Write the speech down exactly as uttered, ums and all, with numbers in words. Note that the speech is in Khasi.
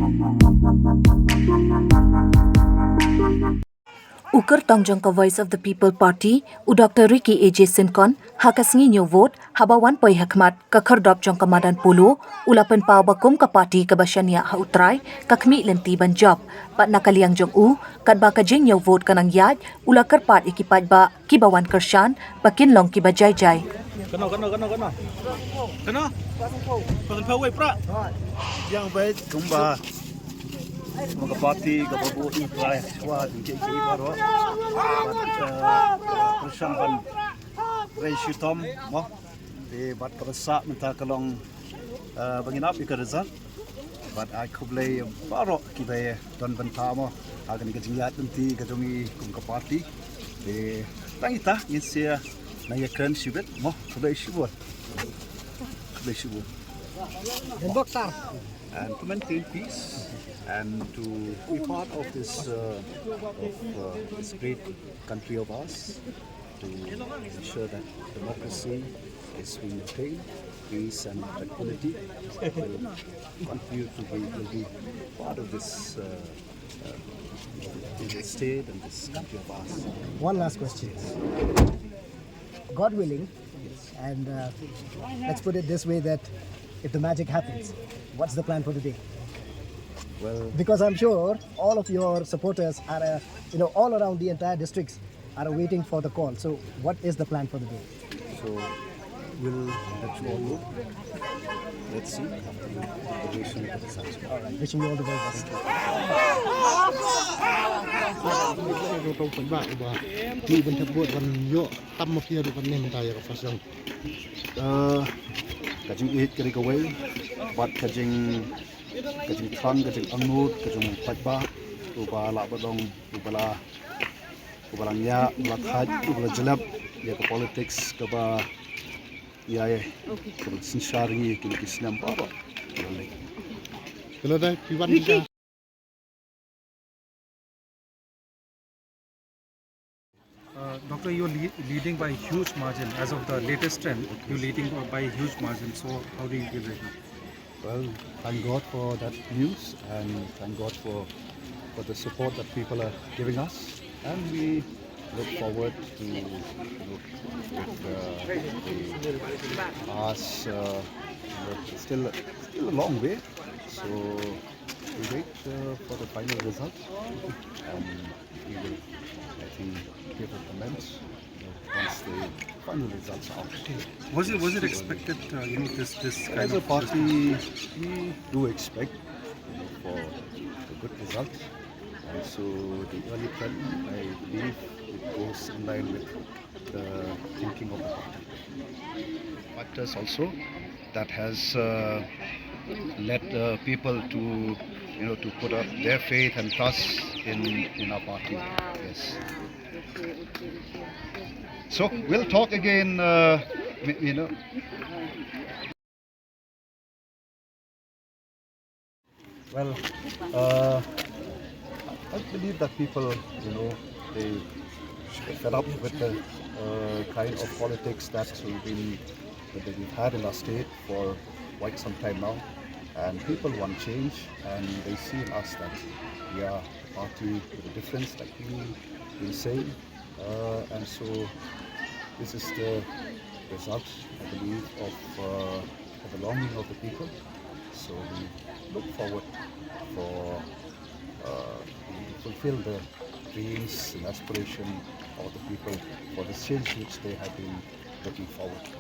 U kyrtong jong ka Voice of the People Party, u Doctor Ricky A J Syngkon, ha ka sngi ñiew vote, haba wan poi ha khmat ka khyrdop jong ka madan Polo, u la pynpaw ba kum ka party kaba shaniah ha U Trai, ka khmih lynti ban jop. Bad na ka liang jong u, katba ka jingñiew vote ka nang ïaid, u la kyrpad ïa ki paidbah kiba wan kyrshan ba kin long kiba jai jai. Kano, kano, kano, kano? Kano? Pasan pawai pra. Yang baik kumba. Kumba ka party kaba buh ïa U Trai. Wa, jingkit ki baroh. Bad, eh, kyrshan ban rei shitom mo. Te bad kaba sah mynta ka long, eh, ba ngin ap ïa ka result. Bad ai khublei baroh kiba don bynta mo ha kane ka jingïaid lynti ka jong ngi kum ka party. Te tang ita ngin sa nang ïakren shibit mo. Khublei shibun. Khublei shibun. Boxer. And to maintain peace and to be part of this, uh, of, uh, this great country of ours, to ensure that democracy is being maintained, peace and tranquility will continue to be, will be part of this, uh, uh, this state and this country of ours. One last question. God willing, and, uh, let's put it this way, that if the magic happens, what's the plan for the day? Well, because I'm sure all of your supporters are, uh, you know, all around the entire districts are waiting for the call. So what is the plan for the day? So we'll let you all know. Let's see after the duration of the session. All right. Wishing you all the very best. Tam ma phi ruh ban nym da ïa ka fashion. Eh, ka jingïeit ka dei kawei, bad ka jing, ka jingthrang, ka jingangnud, ka jingpaidbah, uba lah ba dong, uba la, uba la ngiah, uba la thait, uba la jlep ïa ka politics kaba ïa, ïa kaba synshar ïa kine ki snem baroh. Ka la dei phi wan. Uh, Doctor, you're le-, leading by a huge margin. As of the latest trend, you're leading by a huge margin. So how do you give it? Well, thank God for that news, and thank God for, for the support that people are giving us. And we look forward to, you know, with, uh, the past, uh, you know, still, still a long way. So we wait, uh, for the final result. And we will, I think, give a comment, you know, once the final results are out. Was it, was it expected, uh, you know, this, this kind of... As a party, we do expect, you know, for a good result. And so the early trend, I believe, it goes in line with the thinking of the party. Factors also that has, uh, led, uh, people to, you know, to put up their faith and trust in, in our party. Yes. So we'll talk again, uh, y-, you know. Well, uh, I believe that people, you know, they should get fed up with the, uh, kind of politics that we've been, that we've had in our state for quite some time now. And people want change, and they see in us that we are a party with a difference, like we've been saying. Uh, and so this is the result, I believe, of, uh, of the longing of the people. So we look forward for, uh, to fulfill the dreams and aspiration of the people for the change which they have been looking forward to.